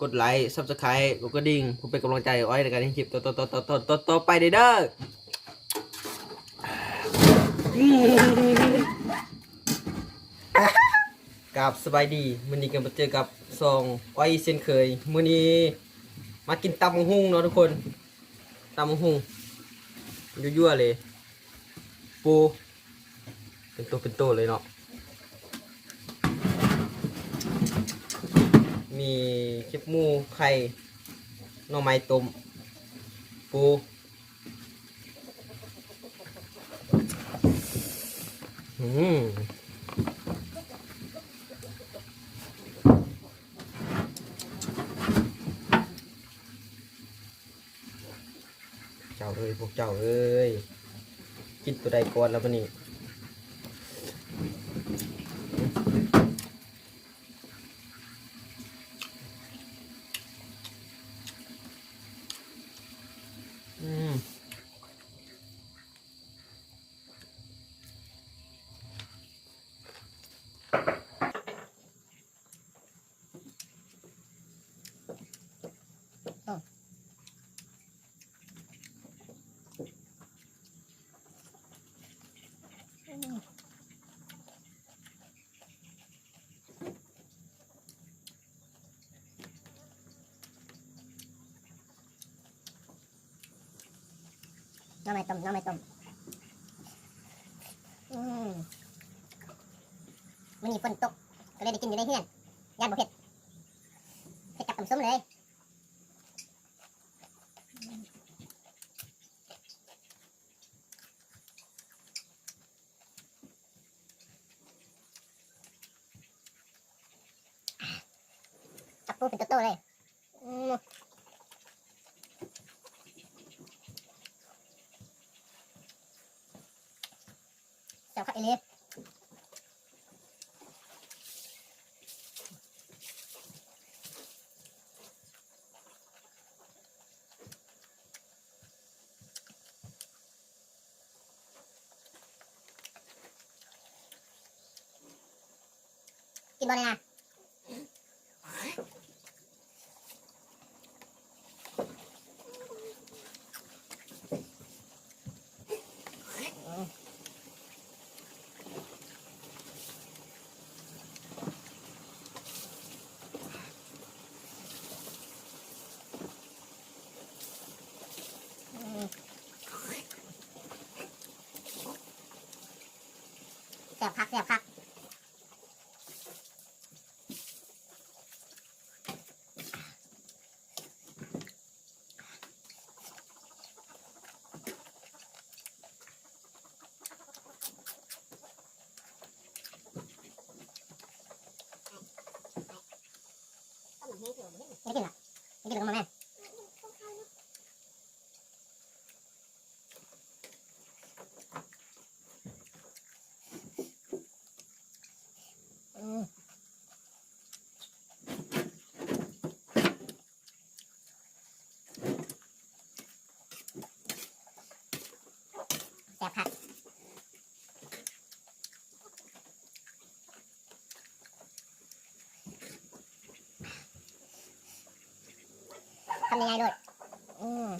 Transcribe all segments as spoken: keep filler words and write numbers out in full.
กดไลค์ Subscribe กดกระดิ่ง เพื่อเป็นกำลังใจอ้อยในการเฮ็ดคลิปต่อต่อต่อต่อต่อต่อไปเด้อ ครับ สบายดี มื้อนี้ก็มาเจอกับซองอ้อยเช่นเคย มื้อนี้มากินตำบักหุ่งเนาะทุกคน ตำบักหุ่งยั่วๆเลย ปู เป็นตัวเป็นตัวเลยเนาะ มีแคบหมู ไข่ หน่อไม้ต้ม ปู อืม เจ้าเอ้ย พวกเจ้าเอ้ย กินตัวใดก่อนแล้วบัดนี้ อืม หน่อไม้ต้ม หน่อไม้ต้ม อืม มื้อนี้ฝนตก ก็เลยได้กินอยู่ในเฮือน ย่านบ่เผ็ด เผ็ดกับตำส้มเลย จับปูเป็นโตๆเลย อืม แซ่บคักอีหลี กินบ่ได้นะ แซ่บคัก แซ่บคัก ไม่กินละ ไม่กินแล้วก็มาแม่ อืม แซ่บคัก คำใหญ่ๆโลด อืม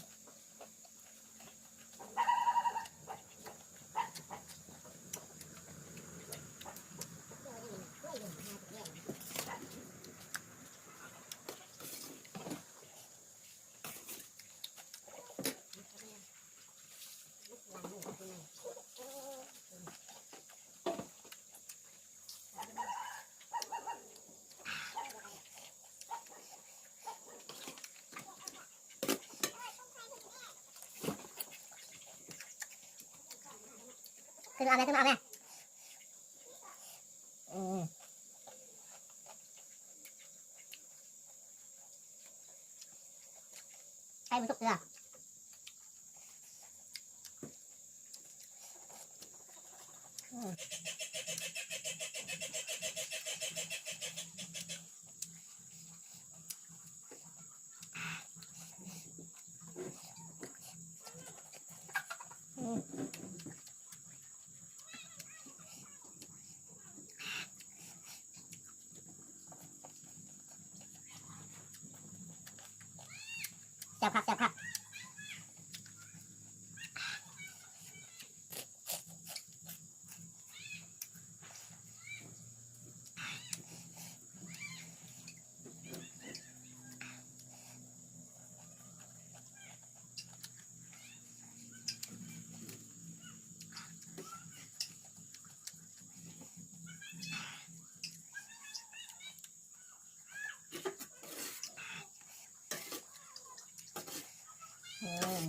ขึ้นมาเอาแม่ ขึ้นมาเอาแม่ อืม ไข่บ่สุกเทื่อ อืม อืม แซ่บคัก แซ่บคัก อืม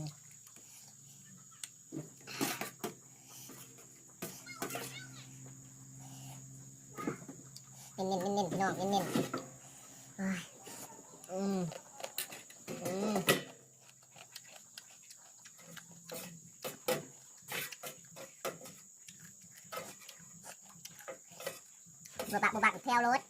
เน้นๆ เน้นๆ พี่น้อง เน้นๆ อ่า อืม อืม บ่บัก บ่บัก แถวรถ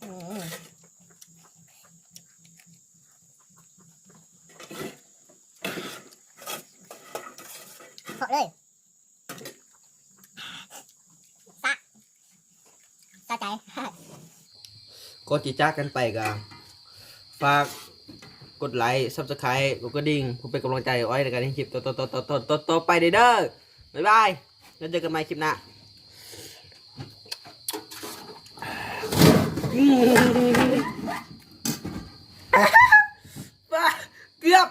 อืม เพาะเลย สะ สะใจ ก่อนจะจากกันไปก็ ฝากกดไลค์ Subscribe กดกระดิ่ง เพื่อเป็นกำลังใจอ้อยในการเฮ็ดคลิปต่อๆๆๆๆๆ ไปเด้อ บ๊ายบาย แล้วเจอกันใหม่คลิปหน้า เกือบ